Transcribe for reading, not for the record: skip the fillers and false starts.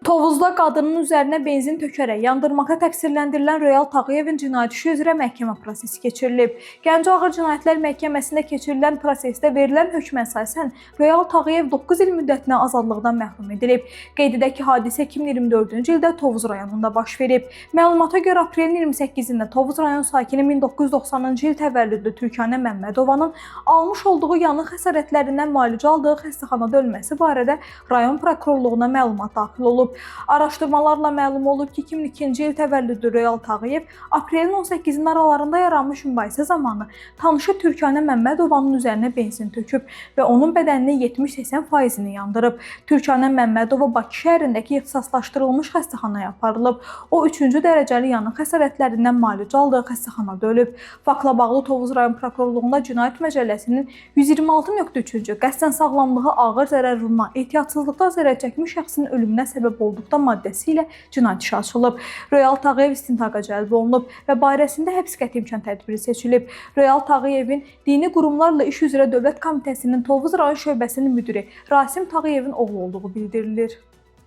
Tovuzda qadının üzərinə benzin tökərək yandırmaqda təqsirləndirilən Royal Tağıyevin cinayət işi üzrə məhkəmə prosesi keçirilib. Gəncə Ağır Cinayətlər Məhkəməsində keçirilən prosesdə verilən hökmə əsasən Royal Tağıyev 9 il müddətinə azadlıqdan məhrum edilib. Qeyd edək ki, hadisə 2024-cü ildə Tovuz rayonunda baş verib. Məlumata görə aprelin 28-də Tovuz rayon sakini 1990-cı il təvəllüdlü Türkanə Məmmədovanın almış olduğu yanıq xəsarətlərindən müalicə aldığı xəstəxanada ölməsi barədə rayon prokurorluğuna məlumat daxil olub. Araşdırmalarla məlum olub ki, 2002-ci il təvəllüdlü Royal Tağıyev aprelin 18-inin aralarında yaranmış mübahisə zamanı tanışı Türkanə Məmmədovanın üzərinə benzin töküb və onun bədəninin 70-80 faizini yandırıb. Türkanə Məmmədova Bakı şəhərindəki ixtisaslaşdırılmış xəstəxanaya aparılıb. O 3-cü dərəcəli yanıq xəsarətlərindən müalicə aldığı xəstəxanada ölüb. Faktla bağlı Tovuz rayon prokurorluğunda Cinayət Məcəlləsinin 126.3-cü qəsdən sağlamlığa ağır zərər vurma, ehtiyatsızlıqdan zərər çəkmiş şəxsin ölümünə səbəb olduqda maddəsi ilə cinayət işi açılıb. Royal Tağıyev istintaqa cəlb olunub və barəsində həbs qəti imkan tədbiri seçilib. Royal Tağıyevin Dini Qurumlarla İş üzrə Dövlət Komitəsinin Tovuz rayon şöbəsinin müdiri Rasim Tağıyevin oğlu olduğu bildirilir.